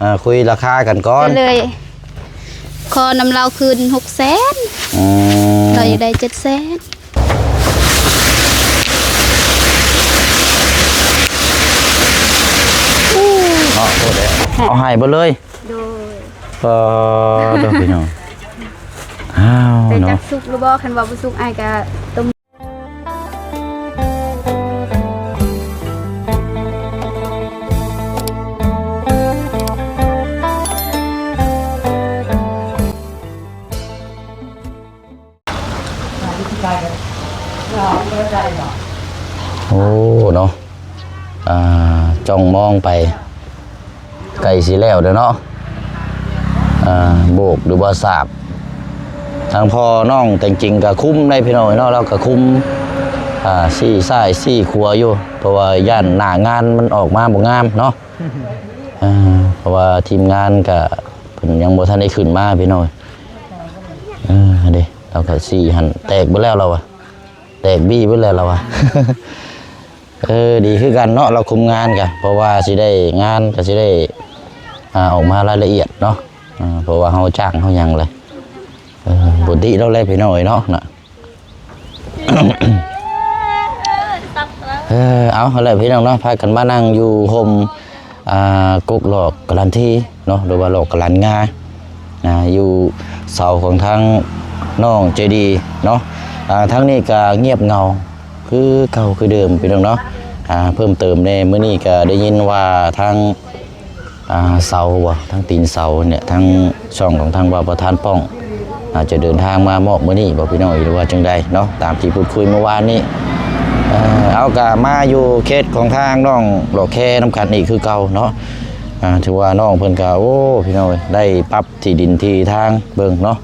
ອ່າ ຄຸຍລາຄາກັນກ່ອນ ກໍເລີຍຂໍນຳລາວຄືນຫົກແສນ ອືມ ລາວຢາກໄດ້ເຈັດແສນ ເນາະ ໂອເຄ ເອົາໃຫ້ເບິດເລີຍ ໂດຍ ກໍເດີພີ່ນ້ອງ ອ້າວ ແຕ່ ເນາະ ຈັກສຸກຫຼືບໍ່ ຄັນວ່າບໍ່ສຸກ ອ້າຍກະຕົ້ມ ໂອ້ ເນາະ ອ່າ ຈ້ອງມອງໄປ ໃກ້ຊິແລ້ວເດີເນາະ ອ່າ ໂບກ ຫຼືວ່າສາບ ທາງພໍ່ນ້ອງແຕ່ງຈິງກໍຄຸມໄດ໋ພີ່ນ້ອງເນາະ ລາວກໍຄຸມ ອ່າ ຊີ້ຊ້າຍຊີ້ຂວາຢູ່ ເພາະວ່າຢ້ານໜ້າງານມັນອອກມາບໍ່ງາມເນາະ ອ່າ ເພາະວ່າທີມງານກໍເພິ່ນຍັງບໍ່ທັນໄດ້ຂຶ້ນມາພີ່ນ້ອງ ເອີ ເດ້ ລາວກໍຊີ້ຫັ້ນ ແຕກເບິດແລ້ວລາວວ່າ ແຕກບີ້ເບິດແລ້ວລາວວ່າ ເອີ ດີຄືກັນເນາະ ລາວຄຸມງານກະ ເພາະວ່າຊິໄດ້ງານກະຊິໄດ້ ອ່າ ອອກມາລາຍລະອຽດເນາະ ເພາະວ່າເຮົາຈ້າງເຮົາຫຍັງແຫຼະ ເອີ ບໍ່ຕິເຮົາແຫຼະພີ່ນ້ອງເອີຍເນາະ ນະ ເອີ ເອົາ ຫັ້ນແຫຼະພີ່ນ້ອງເນາະ ພາກັນມານັ່ງຢູ່ຮົ່ມ ອ່າ ກົກຫຼອກກະລັນທີເນາະ ຫຼືວ່າຫຼອກກະລັນງາ ອ່າ ຢູ່ເສົາຂອງທາງນ້ອງໃຈດີເນາະ ອ່າ ທາງນີ້ກະງຽບເຫງົາຄືເກົ່າຄືເດີມພີ່ນ້ອງເນາະ ອ່າ ເພີ່ມເຕີມແດ່ ມື້ນີ້ກະໄດ້ຍິນວ່າທາງ ອ່າ ເສົາບໍ່ ທາງຕີນເສົານີ້ ທາງຊ່ອງຂອງທາງບ່າວປະທານປ້ອງ ອາດຈະເດີນທາງມາມອບມື້ນີ້ບໍ່ພີ່ນ້ອງ ຫຼືວ່າຈັ່ງໃດເນາະ ຕາມທີ່ພູດຄຸຍເມື່ອວານນີ້ ເອີ ເອົາ ກະມາຢູ່ເຂດຂອງທາງນ້ອງຫຼໍ່ແຄນຳກັນອີກຄືເກົ່າເນາະ ອ່າ ຖືວ່ານ້ອງເພິ່ນກະ ໂອ້ ພີ່ນ້ອງເອີຍ ໄດ້ປັບທີ່ດິນທີ່ທາງເບິ່ງເນາະ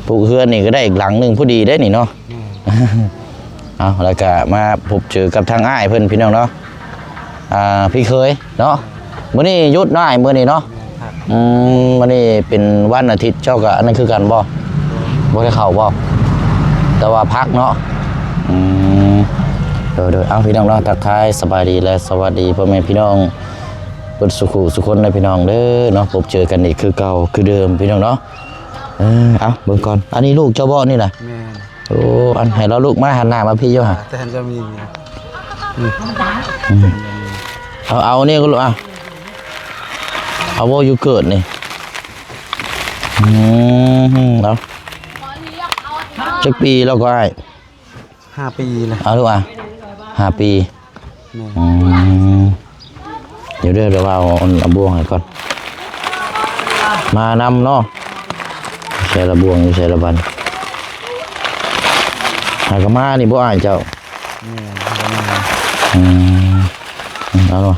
ປູກເຮືອນນີ້ກໍໄດ້ອີກຫຼັງໜຶ່ງພໍດີເດ້ນີ້ເນາະ ແມ່ນ ເອົາ ແລ້ວກະມາພົບເຈີກັບທາງອ້າຍເພິ່ນພີ່ນ້ອງເນາະ ອ່າ ພີ່ເຂີຍເນາະ ມື້ນີ້ຢຸດເນາະອ້າຍ ມື້ນີ້ເນາະ ແມ່ນ ອືມ ມື້ນີ້ເປັນວັນອາທິດ ເຈົ້າກໍອັນນັ້ນຄືກັນບໍ່? ບໍ່ໄດ້ເຂົ້າບໍ່? ແຕ່ວ່າພັກເນາະ ອືມ ໂດຍໆ ເອົາ ພີ່ນ້ອງເນາະ ທັກທາຍສະບາຍດີ ແລະ ສະຫວັດດີພໍ່ແມ່ພີ່ນ້ອງເບິດສູ່ຜູ້ສູ່ຄົນເດີພີ່ນ້ອງເດີເນາະ ພົບເຈີກັນອີກຄືເກົ່າຄືເດີມພີ່ນ້ອງເນາະ ເອີ ເອົາ ເບິ່ງກ່ອນ ອັນນີ້ລູກເຈົ້າບໍ່ນີ້ນະ? ແມ່ນ. ໂອ້ ອັນໃຫ້ລາວລຸກມາຫັນໜ້າມາພີ້ຢູ່ຫະ ແຕ່ເຫັນຈະມີ ອືມ ເອົາ ເອົານີ້ກໍລູກ ອ່ະ ເອົາບໍ່ ຢູ່ເກີດນີ້ ອືມ ເອົາ ຈັກປີແລ້ວກໍອ້າຍ? ຫ້າປີແລ້ວ ເອົາລູກ ອ່ະ ຫ້າປີ ແມ່ນ ອືມ ດຽວເດີ ດຽວວ່າເອົາ ເອົາບ່ວງໃຫ້ກ່ອນ ມານຳເນາະ ໃສ່ລະບ່ວງຢູ່ໃສ່ລະບັນ ຫາກະມານີ້ບໍ່ອ້າຍເຈົ້າ ແມ່ນ ຫາກະມາ ອືມ ເອົາ ເອົາ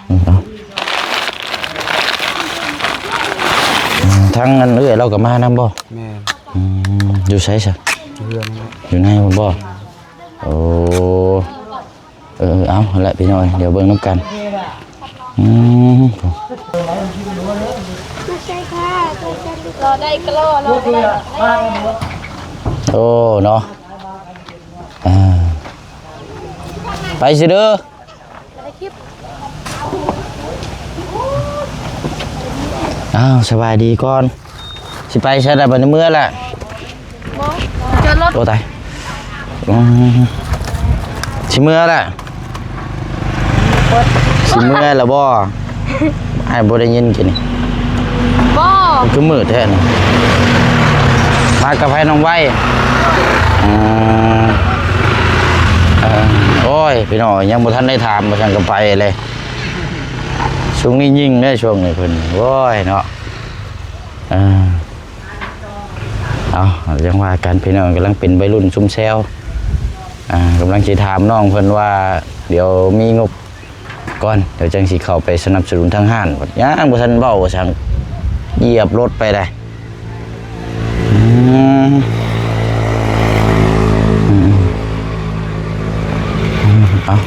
ອືມ ທາງອັນເອື້ອຍລາວກະມານຳບໍ່? ແມ່ນ ອືມ ຢູ່ໃສຊະ? ຢູ່ເຮືອນນັ້ນແຫຼະ ຢູ່ໃນພຸ້ນບໍ່? ໂອ້ ເອີ ເອົາ ຫັ້ນແຫຼະພີ່ນ້ອງ ດຽວເບິ່ງນຳກັນ ອືມ ມາໃສ່ຜ້າ ໃສ່ຊັ້ນ ລໍໄດ້ກໍລໍ ລໍບໍ່ໄດ້ກໍ ໂອ້ ເນາະ ອ່າ ໄປຊິເດີ ອ້າວ ສະບາຍດີກ່ອນ ຊິໄປໃສລະ ບັດນີ້ເມືອລະ ບໍ່ ຈອດລົດ ໂອ້ຕາຍ ອືມ ຊິເມືອລະ ຊິເມືອລະບໍ່? ອ້າຍບໍ່ໄດ້ຍິນກີ້ນີ້ ບໍ່ ຄືມືດແທ້ນີ້ ມາກັບໃຜ ນ້ອງໄວ ອືມ ເອີ ໂອ້ຍ ພີ່ນ້ອງ ຍັງບໍ່ທັນໄດ້ຖາມວ່າຊັ້ນກໍໄປເລີຍ ຊ່ວງນີ້ຍິງເດ້ ຊ່ວງນີ້ເພິ່ນ ໂອ້ຍ ເນາະ ເອີ ເອົາ ຈັ່ງວ່າກັນ ພີ່ນ້ອງ ກຳລັງເປັນໄວລຸ້ນຊຸມແຊວ ອ່າ ກຳລັງຊິຖາມນ້ອງເພິ່ນວ່າ ດຽວມີງົບ ກ່ອນ ດຽວຈັ່ງຊິເຂົ້າໄປສະໜັບສະໜູນທາງຮ້ານ ຍັງບໍ່ທັນເວົ້າວ່າຊັ້ນ ຢຽບລົດໄປໄດ໋ ອືມ ອືມ ອືມ ເອົາ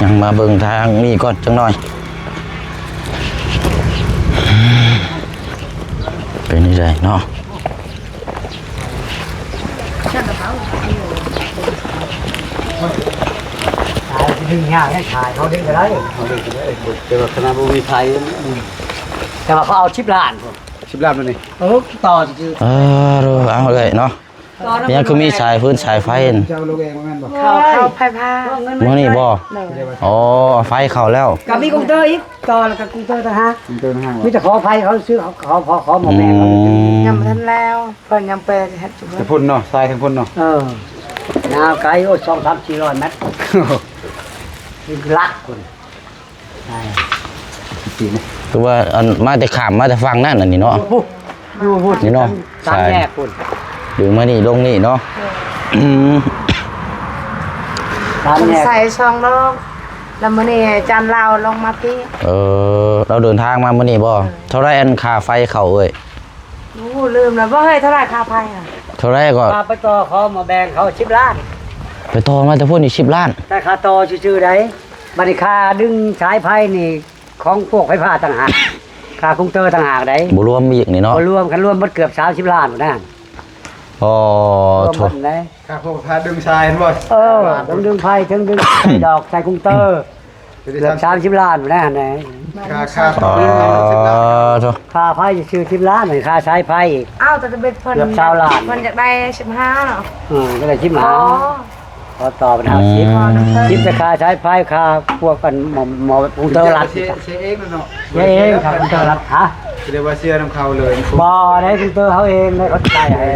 ຍັງມາເບິ່ງທາງນີ້ກ່ອນຈັກໜ່ອຍ ເປັນຈັ່ງໃດເນາະ? ຂາຍຊິ ຍາກໃຫ້ຂາຍເຂົາເດ້ກໍໄດ້ ເຂົາເດ້ກໍໄດ້ ແຕ່ວ່າຄະນະບໍ່ມີໃຜ ອືມ ແຕ່ວ່າເຂົາເອົາສິບລ້ານພຸ້ນ ສິບລ້ານພຸ້ນນີ້ ເອີ ຕໍ່ຊື່ໆ ເອີ ເອົາເລີຍເນາະ ຍັງຄືມີສາຍຟືນສາຍໄຟ ເຈົ້າລົງເອງບໍ່ແມ່ນບໍ່? ເຂົາ ເຂົາໄຟຟ້າ ມື້ນີ້ບໍ່? ໂດຍ ອໍ ໄຟເຂົ້າແລ້ວ ກໍມີກຸງເຕີອີກ ຕໍ່ແລ້ວກໍກຸງເຕີຕ່າງຫາກ ກຸງເຕີຕ່າງຫາກ ມີແຕ່ຂໍໄຟເຂົາຊື້ ເຂົາ ເຂົາ ເຂົາ ເຂົາມາແບ່ງ ອືມ ຍັງບໍ່ທັນແລ້ວ ເພິ່ນຍັງໄປເຮັດຢູ່ ແຕ່ພຸ້ນເນາະ ຊາຍທາງພຸ້ນເນາະ ເອີ ຍາວໄກ ໂອ້ຍ ສອງສາມສີ່ຮ້ອຍແມັດ ຫຼັກພຸ້ນ ຄືວ່າອັນມາແຕ່ຂ້າມມາແຕ່ຝັ່ງນັ້ນ ອັນນີ້ເນາະ ຢູ່ພຸ້ນ ນີ້ເນາະ ສາມແຍກພຸ້ນ ດຶງມານີ້ລົງນີ້ເນາະ ເອີ ອືມ ສາມແຍກ ໃສ່ຊ່ອງລອງ ແລ້ວມື້ນີ້ຈານລາວລົງມາພີ້ ເອີ ລາວເດີນທາງມາມື້ນີ້ບໍ່? ເອີ ເທົ່າໃດອັນຄ່າໄຟເຂົ້າເອີຍ? ໂອ້ ລືມແລ້ວ ບໍ່ເຮີ້ຍ ເທົ່າໃດຄ່າໄຟຫັ້ນ? ເທົ່າໃດກໍ? ຄ່າໄປຕໍ່ຂໍມາແບ່ງເຂົາສິບລ້ານ ໄປຕໍ່ມາແຕ່ພຸ້ນອີກສິບລ້ານ ແຕ່ຄ່າຕໍ່ຊື່ໆໃດ໋ ບັດນີ້ຄ່າດຶງສາຍໄຟນີ້ຂອງພວກໄຟຟ້າຕ່າງຫາກ ຄ່າກຸງເຕີຕ່າງຫາກໃດ໋ ບໍ່ລວມອີກນີ້ເນາະ ບໍ່ລວມ ຄັນລວມໝົດເກືອບສາມສິບລ້ານພຸ້ນນະ ອໍ ລວມໝົດໃດ໋ ຄ່າພວກ ຄ່າດຶງສາຍເຫັນບໍ່? ເອີ ເຖິງດຶງໄຟ ເຖິງດຶງ ດອກໃສ່ກຸງເຕີ ເກືອບສາມສິບລ້ານພຸ້ນນະ ຄ່າ ຄ່າຕໍ່ ອໍ ຄ່າໄຟຊື່ສິບລ້ານ ຄ່າສາຍໄຟອີກ ອ້າວ ແຕ່ເບັດເພິ່ນ ເກືອບຊາວລ້ານ ເພິ່ນຢາກໄດ້ສິບຫ້າເນາະ ເອີ ຢາກໄດ້ສິບຫ້າ ອໍ ຂໍຕໍ່ເພິ່ນຫ້າສິບ ອືມ ສິບແຕ່ຄ່າສາຍໄຟ ຄ່າພວກອັນໝໍ ໝໍກຸງເຕີລັດ ເສຍ ເສຍເອງເນາະ ເສຍເອງ ຄ່າກຸງເຕີລັດ ຮະ ຄືໄດ້ວ່າເສຍນຳເຂົາເລີຍ ບໍ່ໄດ້ ກຸງເຕີເຮົາເອງເດ້ ເຂົາຈ່າຍໃຫ້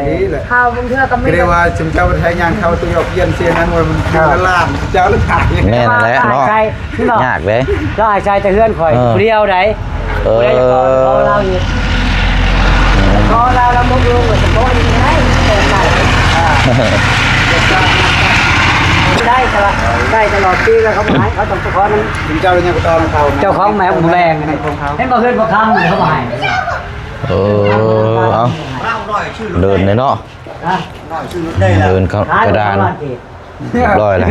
ເຮົາບາງເທື່ອກໍມີ ຄືໄດ້ວ່າຊຸມເຈົ້າໄທຍ່າງເຂົ້າຕູ້ຢອກຢຽນເສຍນັ້ນ ມັນ ເອີ ເງິນລ້ານ ເຈົ້າລະຂາຍ ແມ່ນແຫຼະເນາະ ຍາກເດ້ ລາວອາໄສແຕ່ເຮືອນຂ້ອຍ ເອີ ຜູ້ດຽວໃດ ເອີ ຜູ້ໃດຈະຂໍ ຂໍລາວເຮັດ ຂໍລາວ ລາວຕົກລົງ ກໍຈະຂໍເຮັດໃຫ້ ໄດ້ຕະຫຼອດ ໄດ້ຕະຫຼອດປີ ແລ້ວເຂົາບໍ່ໃຫ້ ເຂົາຕ້ອງໄປຂໍນຳ ເຈົ້າຍັງໄປຕໍ່ນຳເຂົາ ເຈົ້າຂອງແມ່ບໍ່ແບ່ງ ເຫັນບໍ່ ເຮືອນບໍ່ຄຳເຂົາບໍ່ໃຫ້ ເອີ ເອົາ ເດີນເລີຍເນາະ ຮະ ເດີນເຂົ້າກະດານ ຮະ ຮຽບຮ້ອຍແລ້ວ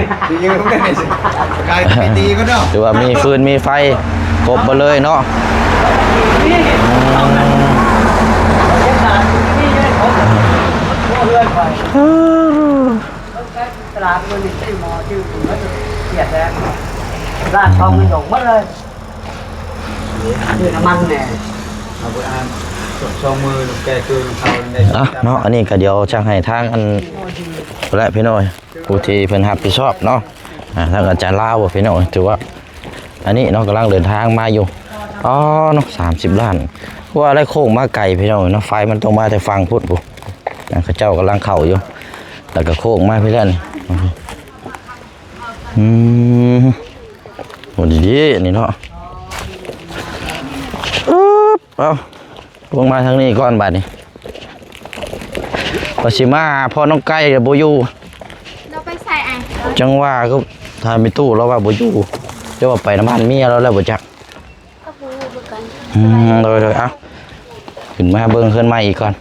ກາຍໄປຕີເພິ່ນເນາະ ຖືວ່າມີຟືນມີໄຟຄົບໝົດເລີຍເນາະ ອືມ ຕະຫຼາດມື້ນີ້ຊື້ໝໍ້ຊື້ຫຍັງໝົດ ກຽດແລ້ວ ຕະຫຼາດຂອງມັນດົງໝົດເລີຍ ຊື້ນ້ຳມັນແດ່ ເອົາໄປອ່ານ ສອງມືແກ່ຄືນຳເຂົາໄດ້ ອ່ະ ເນາະ ອັນນີ້ກໍດຽວຈະໃຫ້ທາງອັນ ແລະ ພີ່ນ້ອງ ຜູ້ທີ່ເພິ່ນຮັບຜິດຊອບເນາະ ອ່າ ທາງອາຈານລາວ ພີ່ນ້ອງ ຖືວ່າ ອັນນີ້ເນາະ ກຳລັງເດີນທາງມາຢູ່ ອໍ ເນາະ ສາມສິບລ້ານ ເພາະວ່າໄດ້ໂຄ້ງມາໄກ ພີ່ນ້ອງເນາະ ໄຟມັນຕ້ອງມາແຕ່ຝັ່ງພຸ້ນພຸ້ນ ອ່າ ເຂົາເຈົ້າກຳລັງເຂົ້າຢູ່ ແລ້ວກໍໂຄ້ງມາພີ້ແລ້ວນີ້ ອືມ ໂອ້ ດີໆ ນີ້ເນາະ ອຶບ ເອົາ ລົງມາທາງນີ້ກ່ອນບາດນີ້ ວ່າຊິມາຫາພໍ່ນ້ອງໄກ່ແຕ່ບໍ່ຢູ່ ລາວໄປໃສອ້າຍ? ຈັ່ງວ່າຄືຖາມແມ່ຕູ້ລາວວ່າບໍ່ຢູ່ ຈະວ່າໄປນຳບ້ານເມຍລາວແລ້ວບໍ່ຈັກ ກໍບໍ່ຮູ້ຄືກັນ ອືມ ໂດຍໆ ເອົາ ຂຶ້ນມາເບິ່ງເຮືອນໃໝ່ອີກກ່ອນ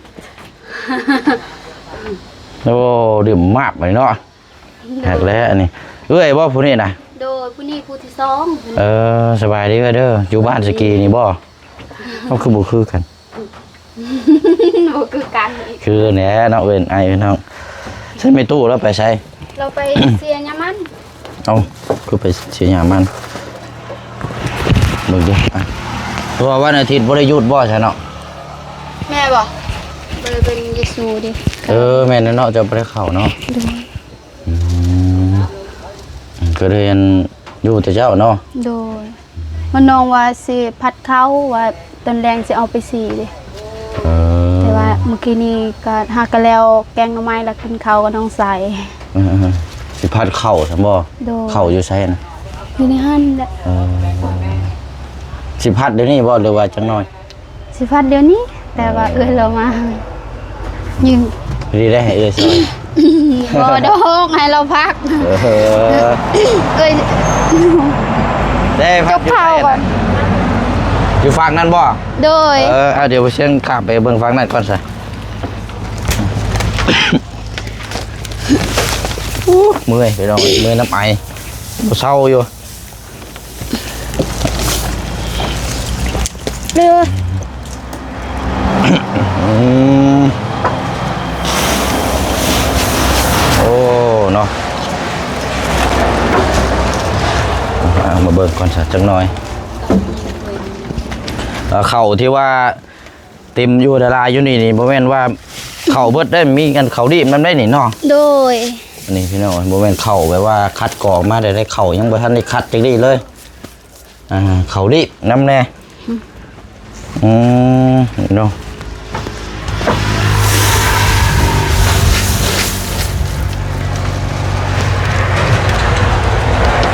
ໂອ້ ດື່ມມາບອັນນີ້ເນາະ ແຮກແລ້ວອັນນີ້ ເອື້ອຍບໍ່ຜູ້ນີ້ນະ? ໂດຍ ຜູ້ນີ້ຜູ້ທີສອງ ເອີ ສະບາຍດີເອື້ອຍເດີ ຢູ່ບ້ານສະກີນີ້ບໍ່? ເຮົາຄືບໍ່ຄືກັນ ບໍ່ຄືກັນອີກ ຄືແນ່ເນາະ ເອີ້ນອ້າຍເອີ້ນນ້ອງ ໃຊ້ແມ່ຕູ້ລາວໄປໃສ? ລາວໄປເຊຍຍາມັນ ເອົ້າ ຄືໄປເຊຍຍາມັນ ເບິ່ງເດີ ອ່ະ ເພາະວ່າວັນອາທິດບໍ່ໄດ້ຢຸດບໍ່ຊະເນາະ? ແມ່ນບໍ່? ບໍ່ໄດ້ເປັນເຢຊູເດ້ ເອີ ແມ່ນແລ້ວເນາະ ເຈົ້າບໍ່ໄດ້ເຂົ້າເນາະ ໂດຍ ອືມ ກໍເລີຍອັນ ຢູ່ແຕ່ເຊົ້າເນາະ ໂດຍ ວ່ານ້ອງວ່າຊິຜັດເຂົ້າ ວ່າຕອນແລງຊິເອົາໄປສີເດ້ ເອີ ແຕ່ວ່າມື້ກີ້ນີ້ກໍຫາກໍແລ້ວແກງໜໍ່ໄມ້ ແລ້ວກິນເຂົ້າກັບນ້ອງຊາຍ ເອີ ຊິຜັດເຂົ້າຊັ້ນບໍ່? ໂດຍ ເຂົ້າຢູ່ໃສນະ? ຢູ່ໃນຫັ້ນແຫຼະ ເອີ ຊິຜັດດຽວນີ້ບໍ່ ຫຼືວ່າຈັກໜ້ອຍ? ຊິພັດດຽວນີ້ ແຕ່ວ່າເອື້ອຍລາວມາ ຍິງ ພໍດີໄດ້ໃຫ້ເອື້ອຍຊ່ອຍ ບໍ່ດອກ ໃຫ້ລາວພັກ ເອີ ເອື້ອຍ ໄດ້ພັກຢູ່ໃສ ຢູ່ຝັ່ງນັ້ນບໍ່? ໂດຍ ເອີ ເອົາ ດຽວໄປຊຽງຂ້າມໄປເບິ່ງຝັ່ງນັ້ນກ່ອນຊະ ໂອ້ ເມື່ອຍ ພີ່ນ້ອງ ເມື່ອຍນຳໄອ ບໍ່ເຊົາຢູ່. ເອີ ອືມ ໂອ້ ເນາະ ຈັກໜ່ອຍ. ເອີ ເຂົ້າທີ່ວ່າເຕັມຢູ່ ຫຼາຍໆຢູ່ນີ້ນີ້ ບໍ່ແມ່ນວ່າເຂົ້າເບິດໄດ້ ມີອັນເຂົ້າດີບນຳໄດ້ນີ້ເນາະ. ໂດຍ. ອັນນີ້ພີ່ນ້ອງ ບໍ່ແມ່ນເຂົ້າແບບວ່າຄັດກອງມາໄດ້ ໄດ້ເຂົ້າຍັງບໍ່ທັນໄດ້ຄັດຈັກດີ້ເລີຍ. ອ່າ ເຂົ້າດີບນຳແດ່. ອືມ ເນາະ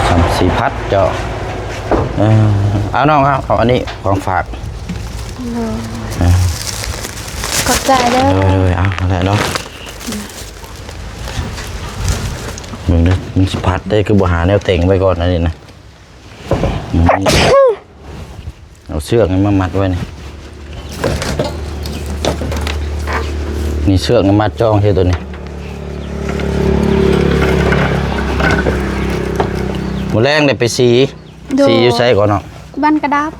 ສາມສີ່ພັນເຈົ້າ. ເອີ ເອົານ້ອງ ເອົາ ເອົາອັນນີ້ຂອງຝາກ. ໂດຍ. ເອີ ຂອບໃຈເດີ. ໂດຍໆ ເອົາ ນັ້ນແຫຼະເນາະ. ເບິ່ງເດີ ມັນຊິພັດໄດ້ ຄືບໍ່ຫາແນວເຕັງໄວ້ກ່ອນອັນນີ້ນະ. ອືມ ເອົາເຊືອກນີ້ມາມັດໄວ້ນີ້ ນີ້ເຊືອກນີ້ມັດຈອງໃສ່ໂຕນີ້. ມື້ແລງໄດ້ໄປສີ ໂດຍ ສີຢູ່ໃສກ່ອນເນາະ? ບ້ານກະດັບ.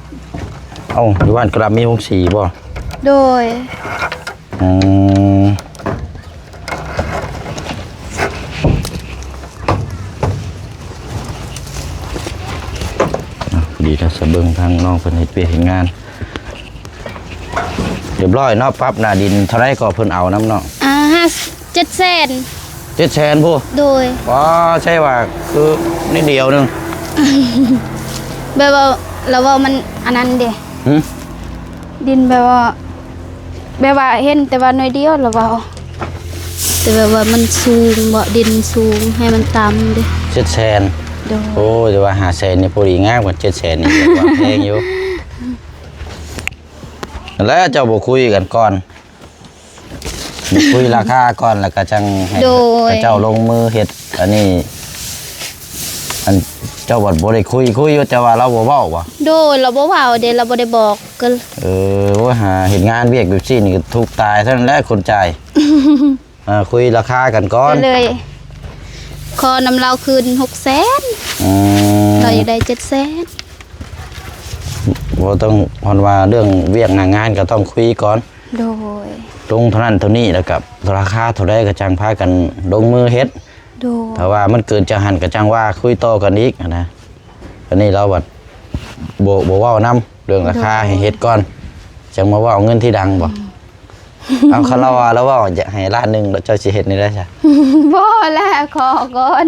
ເອົ້າ ຢູ່ບ້ານກະດັບມີໂຮງສີບໍ່? ໂດຍ. ອືມ ດີແລ້ວ ສະເບິ່ງທາງນ້ອງເພິ່ນເຮັດວຽກເຮັດງານຮຽບຮ້ອຍເນາະ. ປັບໜ້າດິນເທົ່າໃດກໍເພິ່ນເອົານຳເນາະ? ອ່າ ຫ້າ ເຈັດແສນ. ເຈັດແສນພຸ້ນ? ໂດຍ. ວ້າ ໃຊ່ວ່າຄືນິດດຽວໜຶ່ງ ແບບວ່າລາວເວົ້າມັນອັນນັ້ນເດ. ຫື? ດິນແບບວ່າ ແບບວ່າເຫັນແຕ່ວ່າໜ້ອຍດຽວລະເວົ້າ ແຕ່ແບບວ່າມັນສູງເບາະ ດິນມັນສູງ ໃຫ້ມັນຕ່ຳເດ້. ເຈັດແສນ. ໂດຍ. ໂອ້ຍ ແຕ່ວ່າຫ້າແສນນີ້ພໍດີງາມ ກວ່າເຈັດແສນນີ້ແບບວ່າແພງຢູ່. ແລ້ວເຈົ້າບໍ່ຄຸຍກັນກ່ອນ ຄຸຍລາຄາກ່ອນ ແລ້ວກໍຈັ່ງໃຫ້ ໂດຍ ເຂົາເຈົ້າລົງມືເຮັດ. ອັນນີ້ ອັນເຈົ້າບໍ່ ບໍ່ໄດ້ຄຸຍ ຄຸຍຢູ່ ແຕ່ວ່າລາວບໍ່ເວົ້າບໍ? ໂດຍ ລາວບໍ່ເວົ້າເດ້ ລາວບໍ່ໄດ້ບອກກັນ. ເອີ ໂອ້ຍ ຫາເຮັດງານວຽກແບບຊີ້ນີ້ກໍທຸກຕາຍເທົ່ານັ້ນແຫຼະຄົນຈ່າຍ. ເອີ ຄຸຍລາຄາກັນກ່ອນ. ໂດຍ. ຂໍນຳລາວຄືນຫົກແສນ. ອືມ ລາວຢາກໄດ້ເຈັດແສນ. ບໍ່ຕ້ອງ ເພິ່ນວ່າເລື່ອງວຽກໜ້າງານກໍຕ້ອງຄຸຍກ່ອນ. ໂດຍ. ລົງເທົ່ານັ້ນເທົ່ານີ້ ແລ້ວກໍລາຄາເທົ່າໃດກໍຈັ່ງພາກັນລົງມືເຮັດ. ໂດຍ. ຖ້າວ່າມັນເກີນຈາກຫັ້ນກໍຈັ່ງວ່າຄຸຍຕໍ່ກັນອີກຫັ້ນນະ. ອັນນີ້ລາວບັດບໍ່ ບໍ່ເວົ້ານຳເລື່ອງລາຄາ. ໂດຍ. ໃຫ້ເຮັດກ່ອນ ຈັ່ງມາເວົ້າເງິນທີຫຼັງບໍ? ອືມ. ເອົາ ຄັນລາວວ່າ ລາວເວົ້າຢາກໃຫ້ລ້ານໜຶ່ງ ແລ້ວເຈົ້າຊິເຮັດແນວໃດຊະ? ບໍ່ແຫຼະ ຂໍກ່ອນ.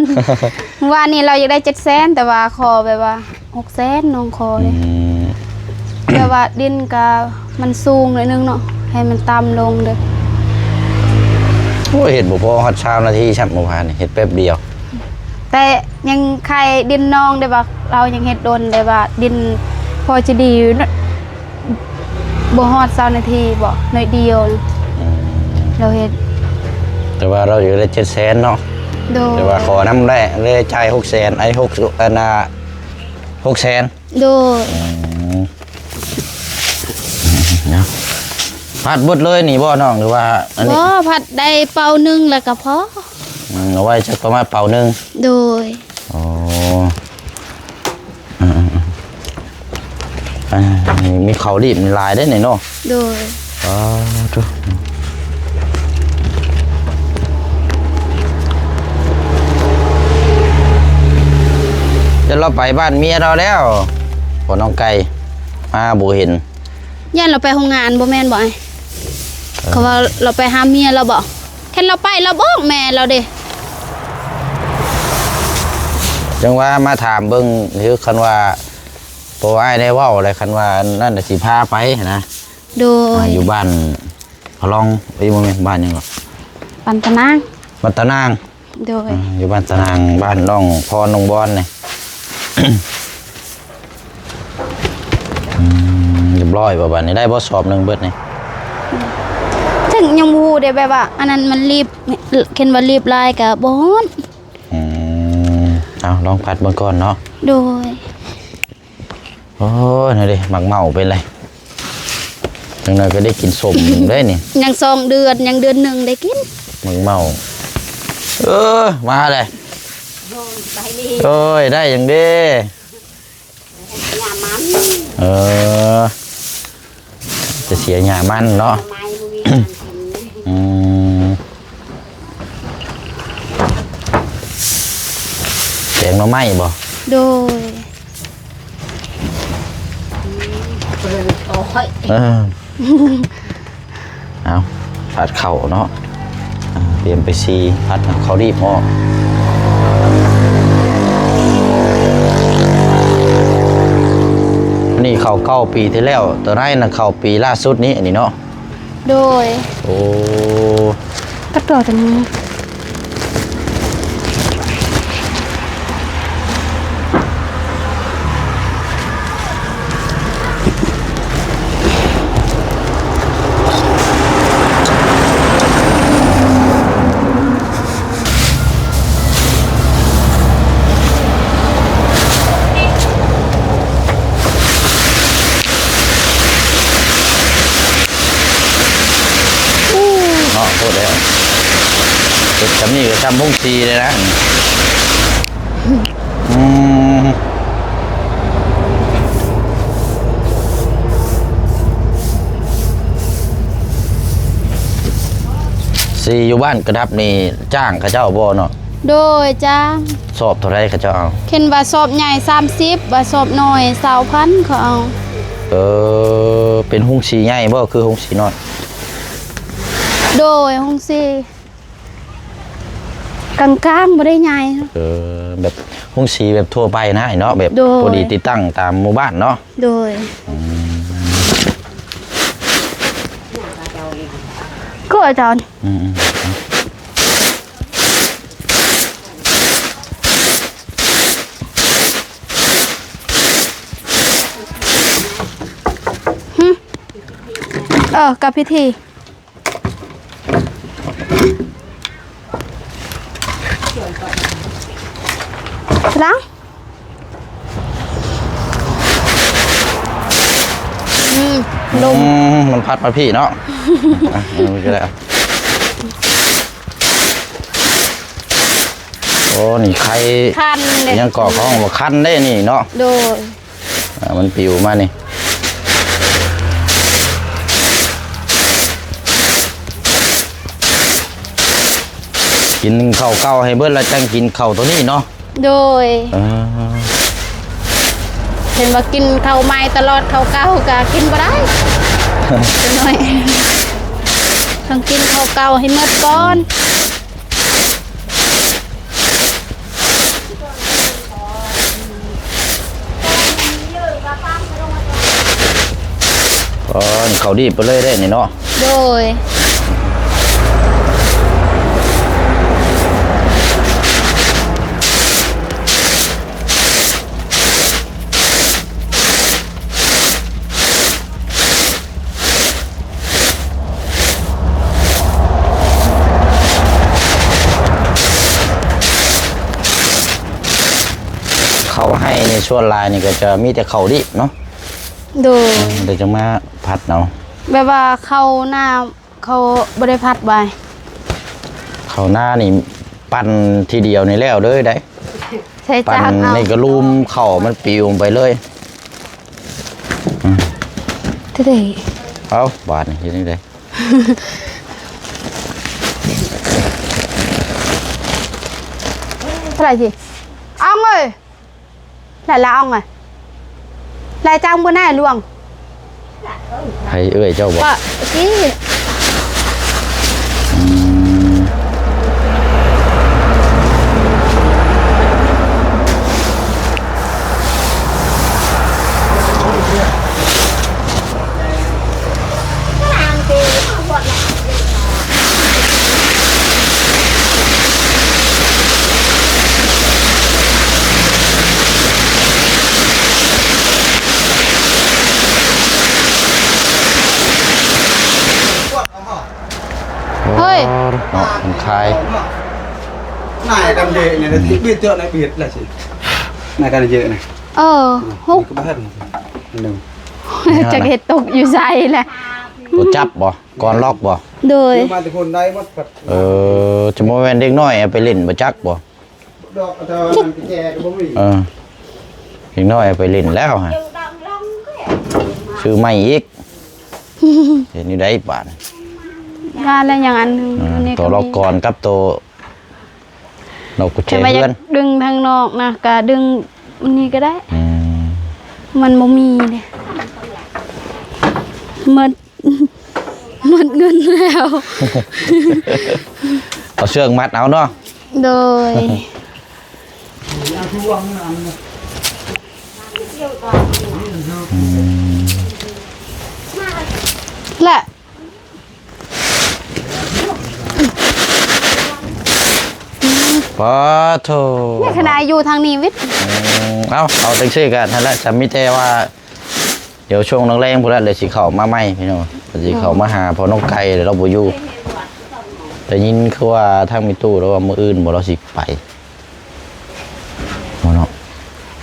ວານນີ້ລາວຢາກໄດ້ເຈັດແສນ ແຕ່ວ່າຂໍແບບວ່າ ຫົກແສນນ້ອງຂໍເດ້. ອືມ ແຕ່ວ່າດິນກະມັນສູງໜ້ອຍໜຶ່ງເນາະ ໃຫ້ມັນຕ່ຳລົງເດີ້. ໂອ້ຍ ເຮັດບໍ່ພໍຮອດຊາວນາທີຊ້ຳ ເມື່ອວານນີ້ເຮັດແປັບດຽວ. ແຕ່ຍັງໄຄດິນນ້ອງໄດ້ວ່າ ລາວຍັງເຮັດດົນ ແຕ່ວ່າດິນພໍຈະດີຢູ່ເນາະ. ບໍ່ຮອດຊາວນາທີບໍ ໜ້ອຍດຽວ. ອືມ ລາວເຮັດ ແຕ່ວ່າລາວຢາກໄດ້ເຈັດແສນເນາະ. ໂດຍ. ແຕ່ວ່າຂໍນຳແລ້ວ ເລີຍຈ່າຍຫົກແສນ ໄອ້ຫົກ ອັນນ່າ ຫົກແສນ. ໂດຍ. ອືມ ເນາະ ພັດເບິດເລີຍນີ້ບໍ່ນ້ອງ ຫຼືວ່າອັນນີ້? ບໍ່ ພັດໄດ້ເປົາໜຶ່ງແລ້ວກໍພໍ. ອືມ ເອົາໄວ້ຈັກປະມານເປົາໜຶ່ງ. ໂດຍ. ອໍ ອືມໆໆ ອ່າ ມີເຂົ້າລີບນີ້ຫຼາຍເດ້ນີ້ເນາະ. ໂດຍ. ອໍ ໂທ້ ຈະລາວໄປບ້ານເມຍລາວແລ້ວ ພໍ່ນ້ອງໄກ່ມາບໍ່ເຫັນ. ຢ້ານລາວໄປໂຮງງານບໍ່ແມ່ນບໍ່ອ້າຍ? ເອີ ເຂົາວ່າລາວໄປຫາເມຍລາວບໍ? ຄັນລາວໄປລາວບອກແມ່ລາວເດ້. ຈັ່ງວ່າມາຖາມເບິ່ງ ຄືຄັນວ່າ ເພາະວ່າອ້າຍໄດ້ເວົ້າແລ້ວ ຄັນວ່າອັນນັ້ນຊິພາໄປຫັ້ນນະ. ໂດຍ. ອ່າ ຢູ່ບ້ານພະລອງ ເອີຍ ບໍ່ແມ່ນ ບ້ານຫຍັງເກາະ? ບ້ານຕານາງ. ບ້ານຕານາງ. ໂດຍ. ອ່າ ຢູ່ບ້ານຕານາງ ບ້ານນ້ອງພອນ ນ້ອງບອນນີ້. ອືມ ຮຽບຮ້ອຍບໍ່ບາດນີ້? ໄດ້ບໍ່ສອບໜຶ່ງເບິດນີ້? ເຖິງຍັງບໍ່ຮູ້ເດ້ ແບບວ່າອັນນັ້ນມັນລີບ ຄັນວ່າລີບຫຼາຍກໍບໍ່ຮອດ. ອືມ ເອົາ ລອງພັດເບິ່ງກ່ອນເນາະ. ໂດຍ. ໂອ້ຍ ນັ້ນເດ້ ໝາກເມົາເປັນໄລ ຈັ່ງໜ້ອຍກໍໄດ້ກິນສົ້ມເດ້ນີ້. ຍັງສອງເດືອນ ຍັງເດືອນໜຶ່ງໄດ້ກິນໝາກເມົາ. ເອີ ມາແລ້ວ. ໂອ້ຍ ໄດ້ຫຍັງເດ້? ເອີ ຈະເສຍຫຍ້າມັນເນາະ. ອືມ ແກງໜໍ່ໄມ້ບໍ? ໂດຍ. ໂອ້ຍ ເອີ ເອົາ ພັດເຂົ້າເນາະ ອາ ຕຽມໄປຊີ ພັດເອົາເຂົ້າດີບອອກ. ອັນນີ້ເຂົ້າເກົ່າປີທີ່ແລ້ວ ໂຕນັ້ນນະເຂົ້າປີລ່າສຸດນີ້ ອັນນີ້ເນາະ. ໂດຍ ໂອ້ ກັດຕໍ່ຕົວນີ້. ເນາະ ໂພດແລ້ວ ເຮັດຊ່ຳນີ້ກໍຊ່ຳໂຮງສີເລີຍນະ. ອືມ ສີຢູ່ບ້ານກະດັບນີ້ຈ້າງເຂົາເຈົ້າບໍ່ເນາະ? ໂດຍ ຈ້າງ. ສອບເທົ່າໃດເຂົາເຈົ້າເອົາ? ຄັນວ່າສອບໃຫຍ່ສາມສິບ ວ່າສອບນ້ອຍຊາວພັນເຂົາເອົາ. ເອີ ເປັນໂຮງສີໃຫຍ່ບໍ່ ຄືໂຮງສີນ້ອຍ? ໂດຍ ໂຮງສີກາງໆ ບໍ່ໄດ້ໃຫຍ່. ເອີ ແບບໂຮງສີແບບທົ່ວໄປນະເນາະ ແບບ ໂດຍ ພໍດີຕິດຕັ້ງຕາມໝູ່ບ້ານເນາະ. ໂດຍ ອືມ ກໍອາຈານ ອືມໆ ຫຶ ເອີ ກັບພິທີ ລະ ອືມ ລົມ ອືມ ມັນພັດມາພີ້ເນາະ. ອ່ະ ເອົານີ້ກໍໄດ້. ໂອ້ ນີ້ໄຂ່ ຄັນເດ້ ຫຍັງເກາະ ເຂົາຮ້ອງວ່າຄັນເດ້ນີ້ເນາະ. ໂດຍ ອ່າ ມັນປິວມານີ້ ກິນເຂົ້າເກົ່າໃຫ້ເບິດ ແລ້ວຈັ່ງກິນເຂົ້າໂຕນີ້ເນາະ. ໂດຍ ເອີ ເຫັນວ່າກິນເຂົ້າໃໝ່ຕະຫຼອດ ເຂົ້າເກົ່າກະກິນບໍ່ໄດ້ ຈັກໜ້ອຍ ຕ້ອງກິນເຂົ້າເກົ່າໃຫ້ໝົດກ່ອນ. ອໍ ເຂົ້າດີບໄປເລີຍເດ້ນີ້ເນາະ. ໂດຍ ເຂົ້າໄຮ່ນີ້ສ່ວນຫຼາຍນີ້ກໍຈະມີແຕ່ເຂົ້າດີບເນາະ. ໂດຍ ເອີ ແລ້ວຈັ່ງມາພັດເອົາ ແບບວ່າເຂົ້ານາ ເຂົາບໍ່ໄດ້ພັດໄວ້ ເຂົ້ານານີ້ປັ່ນທີດຽວນີ້ແລ້ວເລີຍໄດ໋. ໃສ່ຈາກ ປັ່ນນີ້ກໍລຸ່ມເຂົ້າມັນປິວໄປເລີຍ. ອືມ ເທົ່າໃດ ເອົ້າ ບາດນີ້ເຮັດຈັ່ງໃດ? ເທົ່າໃດຊິ ອອງເອີຍ? ຫຼາຍລາວໄງ ຫຼາຍຈັງບໍ່ນາຍຫຼວງ. ໃຜເອື້ອຍເຈົ້າບໍ່? ກໍ ອືມ. ເຮີ້ຍ ເນາະ ມັນຄາຍ ນາຍກັນເດນີ້ ບິດເຈາະນາຍບິດລະຊິ ນາຍກັນເຍນະ. ເອີ ຫົກ ນີ້ກໍບໍ່ທັນໜຶ່ງ ຈັກເຮັດຕົກຢູ່ໃສແຫຼະ. ບໍ່ຈັບບໍ່? ກ່ອນລັອກບໍ່? ໂດຍ ມາແຕ່ຄົນໄດ້ໝົດ. ເອີ ຈະບໍ່ແມ່ນເດັກນ້ອຍເອົາໄປຫຼິ້ນບໍ່ຈັກບໍ່? ດອກ ເອີ ເດັກນ້ອຍເອົາໄປຫຼິ້ນແລ້ວຫະ ຊື້ໃໝ່ອີກ. ເຮັດແນວໃດບາດນີ້? ວ່າແລ້ວຍັງອັນໜຶ່ງ ອ່າ ອັນນີ້ ໂຕ ກໍມີ ລັອກກ່ອນກັບໂຕ ລອກກຸນແຈເຮືອນ ແຕ່ວ່າຢາກດຶງທາງນອກນະ ກະດຶງອັນນີ້ກໍໄດ້. ອືມ ມັນບໍ່ມີເດ້. ໝົດ ໝົດເງິນແລ້ວ. ເອົາເຊືອກມັດເອົາເນາະ. ໂດຍ. ອືມ ແລະ ປາໂທ ແມ່ຂະໜາດຢູ່ທາງນີ້ວິດ. ອືມ ເອົາ ເອົາຈັ່ງຊີ້ກໍຫັ້ນແຫຼະ ຈະມີແຕ່ວ່າ ດຽວຊ່ວງແລງໆພຸ້ນແຫຼະ ດຽວຊິເຂົ້າມາໃໝ່ພີ່ນ້ອງ ດຽວຊິເຂົ້າມາຫາພໍ່ນ້ອງໄກ່ ແລ້ວລາວບໍ່ຢູ່. ໄດ້ຍິນຄືວ່າທາງແມ່ຕູ້ລາວວ່າມື້ອື່ນບໍ່ ລາວຊິໄປ ບໍ່ເນາະ.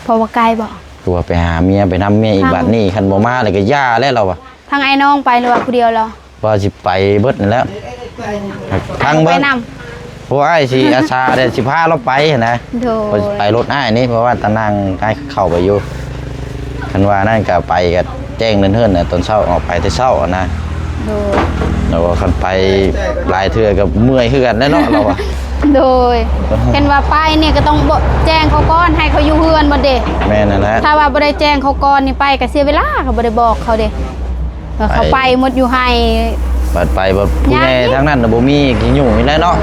ເພາະວ່າໄກບໍ່? ຄືວ່າໄປຫາເມຍ ໄປນຳເມຍອີກ ບາດນີ້ຄັນບໍ່ມາແລ້ວກໍຢ່າແລ້ວລາວວ່າ. ທາງອ້າຍນ້ອງໄປ ຫຼືວ່າຜູ້ດຽວລາວ? ວ່າຊິໄປເບິດນັ້ນແຫຼະ ທາງເບິ່ງ ໄປນຳ ເພາະວ່າອ້າຍຊິອາສາແດ່ ຊິພາລາວໄປຫັ້ນນະ. ໂດຍ. ເພິ່ນຊິໄປລົດອ້າຍນີ້ ເພາະວ່າຕານັ່ງອ້າຍເຂົ້າໄປຢູ່ ຄັນວ່ານັ້ນກໍໄປກໍແຈ້ງເນີນໆນະ ຕອນເຊົ້າອອກໄປແຕ່ເຊົ້າຫັ້ນນະ. ໂດຍ. ແລ້ວວ່າຄັນໄປຫຼາຍເທື່ອກໍເມື່ອຍຄືກັນແຫຼະເນາະ ລາວວ່າ. ໂດຍ. ເຫັນວ່າໄປນີ້ກໍຕ້ອງບອກແຈ້ງເຂົາກ່ອນ ໃຫ້ເຂົາຢູ່ເຮືອນໝົດເດ້. ແມ່ນນັ້ນແຫຼະ. ຖ້າວ່າບໍ່ໄດ້ແຈ້ງເຂົາກ່ອນນີ້ ໄປກໍເສຍເວລາ ກໍບໍ່ໄດ້ບອກເຂົາເດ້. ເອີ ເຂົາໄປໝົດຢູ່ໃຫ້ ບັດໄປບັດຜູ້ໃຫຍ່ທາງນັ້ນນະ ບໍ່ມີຂີ້ຫຍຸ້ງນີ້ແຫຼະເນາະ.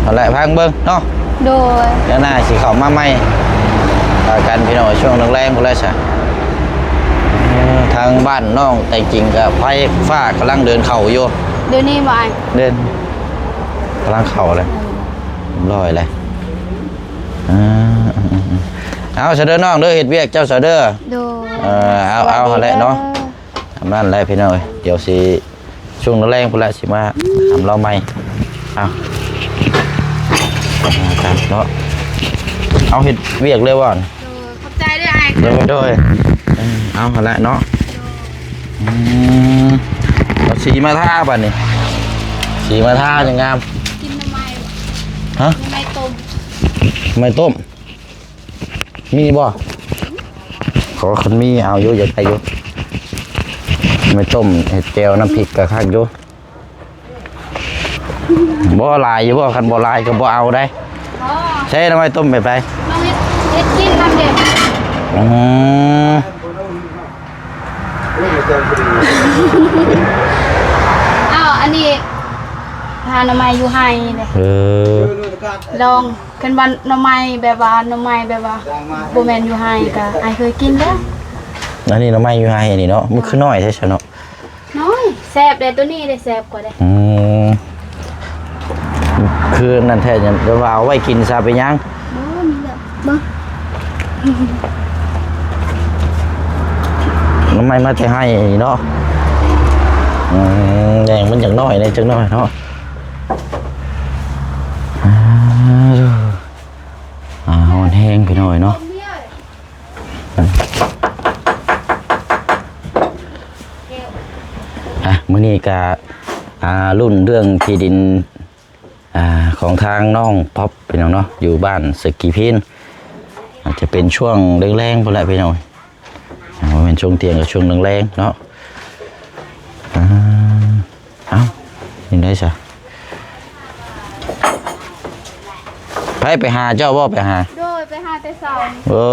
ຫັ້ນແຫຼະ ຟັງເບິ່ງເນາະ. ໂດຍ. ແລ້ວໜ້າຊິເຂົ້າມາໃໝ່ ວ່າກັນພີ່ນ້ອງ ຊ່ວງແລງໆພຸ້ນແຫຼະຊະ. ເອີ ທາງບ້ານນ້ອງແຕ່ຈິງກໍໄຟຟ້າກຳລັງເດີນເຂົ້າຢູ່ ດຽວນີ້ບໍ່ອ້າຍ? ເດີນ ກຳລັງເຂົ້າແລ້ວ ເອີ ຮຽບຮ້ອຍແລ້ວ. ອ່າ ເອົາຊະເດີນ້ອງເດີ ເຮັດວຽກເຈົ້າຊະເດີ. ໂດຍ. ເອີ ເອົາ ເອົາຫັ້ນແຫຼະເນາະ ຕາມນັ້ນແຫຼະພີ່ນ້ອງເອີຍ. ດຽວຊິ ຊ່ວງແລງພຸ້ນແຫຼະ ຊິມາຖາມລາວໃໝ່. ເອົາ ເນາະ ເອົາເຮັດວຽກເລີຍບໍ່? ໂດຍ ຂອບໃຈເດີອ້າຍ. ໂດຍ ໂດຍ. ເອີ ເອົາຫັ້ນແຫຼະເນາະ. ອືມ ເອົາສີມາທາບາດນີ້ ສີມາທາຈັ່ງງາມ. ກິນໜໍ່ໄມ້. ຮະ? ໜໍ່ໄມ້ຕົ້ມ. ໜໍ່ໄມ້ຕົ້ມ ມີບໍ່? ຂໍຄັນມີເອົາຢູ່ ຢາກໄດ້ຢູ່ ໄມ້ຕົ້ມເຮັດແຈ່ວນ້ຳພິກກໍຄັກຢູ່. ບໍ່ຫຼາຍຢູ່ບໍ່? ຄັນບໍ່ຫຼາຍກໍບໍ່ເອົາໄດ໋. ອໍ ໃຊ້ໜໍ່ໄມ້ຕົ້ມແບບໃດ? ນ້ອງເຮັດ ເຮັດກິນນຳເດັກ. ອືມ ອ້າວ ອັນນີ້ຫາໜໍ່ໄມ້ຢູ່ໄຮ່ເດ້. ເອີ ລອງ ຄັນວ່າໜໍ່ໄມ້ແບບວ່າ ໜໍ່ໄມ້ແບບວ່າບໍ່ແມ່ນຢູ່ໄຮ່ກໍອ້າຍເຄີຍກິນແລ້ວ. ອັນນີ້ໜໍ່ໄມ້ຢູ່ໄຮ່ນີ້ເນາະ ມັນຄືນ້ອຍແທ້ຊະເນາະ. ນ້ອຍ ແຊບເດ້ ໂຕນີ້ເດ້ ແຊບກວ່າເດ້. ອືມ ຄືນັ້ນແທ້ ແບບວ່າເອົາໄວ້ກິນຊະເປັນຫຍັງ? ບໍ່ ນີ້ແຫຼະ ເບິ່ງ ໜໍ່ໄມ້ມາແຕ່ໄຮ່ເນາະ. ອືມ ແດງມັນຈັກໜ້ອຍແດ່ ຈັກໜ້ອຍເນາະ. ອ່າ ອ່າ ຮ້ອນແຮງພີ່ນ້ອງເນາະ. ອ່ະ ມື້ນີ້ກະ ອ່າ ລຸ້ນເລື່ອງທີ່ດິນ ອ່າ ຂອງທາງນ້ອງປັອບ ພີ່ນ້ອງເນາະ ຢູ່ບ້ານສະກີພີນ. ອາດຈະເປັນຊ່ວງແລງໆພຸ້ນແຫຼະພີ່ນ້ອງ ອ່າ ບໍ່ແມ່ນຊ່ວງທ່ຽງ ກໍຊ່ວງແລງໆເນາະ. ອ່າ ເອົ້າ ນີ້ໄດ້ຊະ ໃຜໄປຫາເຈົ້າບໍ່? ໄປຫາ ໂດຍ ໄປຫາແຕ່ເຊົ້າ. ເອີ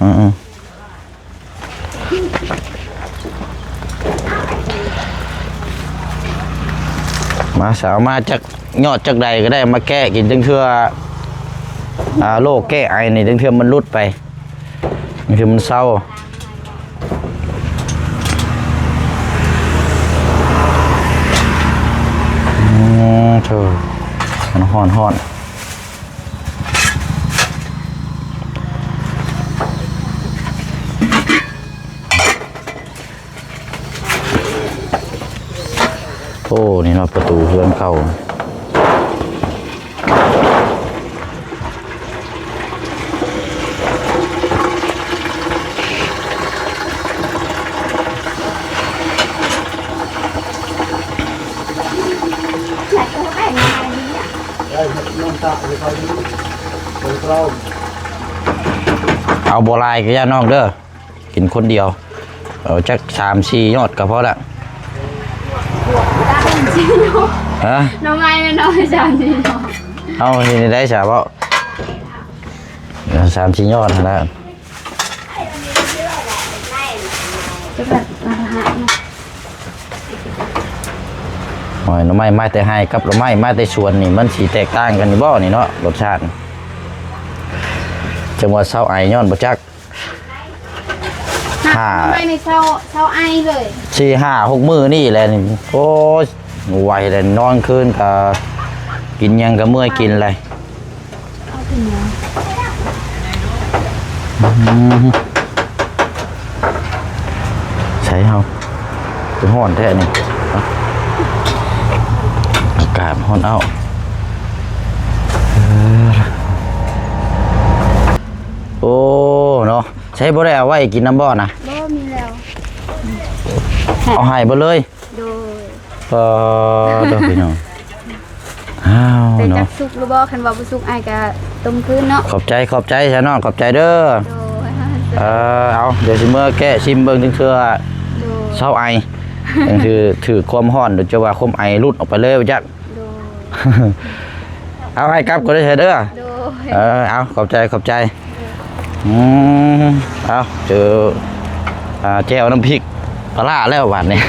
ອືມ ມາສາວ ມາຈັກຍອດຈັກໃດກໍໄດ້ ມາແກ້ກິນ ຈັ່ງເທື່ອ ອ່າ ໂລກແກ້ໄອນີ້ ຈັ່ງເທື່ອມັນຫຼຸດໄປ ຈັ່ງເທື່ອມັນເຊົາ. ອືມ ໂທ້ ມັນຮ້ອນໆ. ໂອ້ ນີ້ເນາະ ປະຕູເຮືອນເຂົາ. ເອົາບໍ່ຫຼາຍກໍຢ່ານ້ອງເດີ ກິນຄົນດຽວ ເອົາຈັກສາມສີ່ຍອດກໍພໍລະ. ຮະ? ໜໍ່ໄມ້ນ້ອຍໆ ສາມສີ່ຍອດ ເອົາເຮັດໄດ້ຊະເວົ້າ ສາມສີ່ຍອດຫັ້ນລະ. ຈະແບບລະຫະເນາະ. ໂອ້ຍ ໜໍ່ໄມ້ມາແຕ່ໄຮ່ກັບໜໍ່ໄມ້ມາແຕ່ສວນນີ້ ມັນຊິແຕກຕ່າງກັນຢູ່ບໍ່ນີ້ເນາະ ລົດຊາດ? ຈັ່ງວ່າເຊົາໄອຍ້ອນບໍ່ຈັກ ຫາ ໜໍ່ໄມ້ໃນເຊົາ ເຊົາໄອເລີຍ ສີ່ຫ້າຫົກມື້ນີ້ແຫຼະນີ້. ໂອ້ຍ ໄວແລ້ວ ນອນຄືນກະກິນຫຍັງກະເມື່ອຍກິນແຫຼະ. ອືມ ໃສເຮົາ ຄືຮ້ອນແທ້ນີ້ ອາກາດຮ້ອນເອົ້າ. ເອີ ໂອ້ ເນາະ ໃສ ບໍ່ໄດ້ເອົາໄວ້ກິນນຳບໍ່ນະ? ບໍ່ ມີແລ້ວ ເອົາໃຫ້ເບິດເລີຍ. ໂດຍ ເອີ ເດີພີ່ນ້ອງ ອ້າວ ແຕ່ ເນາະ ຈັກສຸກຫຼືບໍ່ ຄັນວ່າບໍ່ສຸກອ້າຍກະຕົ້ມຄືນເນາະ. ຂອບໃຈ ຂອບໃຈຊະນ້ອງ ຂອບໃຈເດີ. ໂດຍ ເອີ ເອົາ ດຽວຊິເມືອແກະຊິມເບິ່ງຈັກເທື່ອ. ໂດຍ ເຊົາໄອ ຈັ່ງຄືຖືກຄວາມຮ້ອນ ຫຼືຈະວ່າຄວາມໄອຫຼຸດອອກໄປເລີຍບໍ່ຈັກ. ໂດຍ ເອົາ ອ້າຍກັບກ່ອນເດີ ເດີ. ໂດຍ ເອີ ເອົາ ຂອບໃຈ ຂອບໃຈ. ອືມ ເອົາ ເຈີ ອ່າ ແຈ່ວນ້ຳພິກປາຫຼ້າແລ້ວບາດນີ້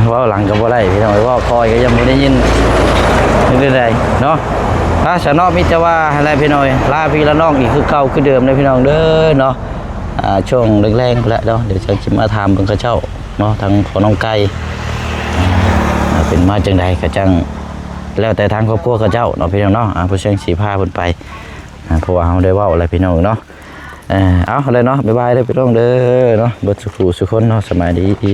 ເວົ້າຫຼັງກໍບໍ່ໄດ້ພີ່ນ້ອງເອີຍ ເວົ້າຄ່ອຍກໍຍັງບໍ່ໄດ້ຍິນ ເປັນຈັ່ງໃດເນາະ. ອ່າ ຊະເນາະ ມີແຕ່ວ່າຫັ້ນແຫຼະພີ່ນ້ອງເອີຍ ລາພີ່ລານ້ອງອີກຄືເກົ່າຄືເດີມເດີພີ່ນ້ອງເດີເນາະ. ອ່າ ຊ່ວງແລງໆພຸ້ນແຫຼະເນາະ ດຽວຈະຊິມາຖາມເບິ່ງເຂົາເຈົ້າເນາະ ທາງພໍ່ນ້ອງໄກ່ ອ່າ ເປັນມາຈັ່ງໃດກໍຈັ່ງ ແລ້ວແຕ່ທາງຄອບຄົວເຂົາເຈົ້າເນາະ ພີ່ນ້ອງເນາະ. ອ່າ ຜູ້ແສງສີພາເພິ່ນໄປ ອ່າ ເພາະວ່າເຮົາໄດ້ເວົ້າແລ້ວພີ່ນ້ອງເນາະ. ເອີ ເອົາແລ້ວເນາະ ບາຍບາຍເດີພີ່ນ້ອງເດີເນາະ ເບິດສູ່ຜູ້ສູ່ຄົນເນາະ ສະບາຍດີ.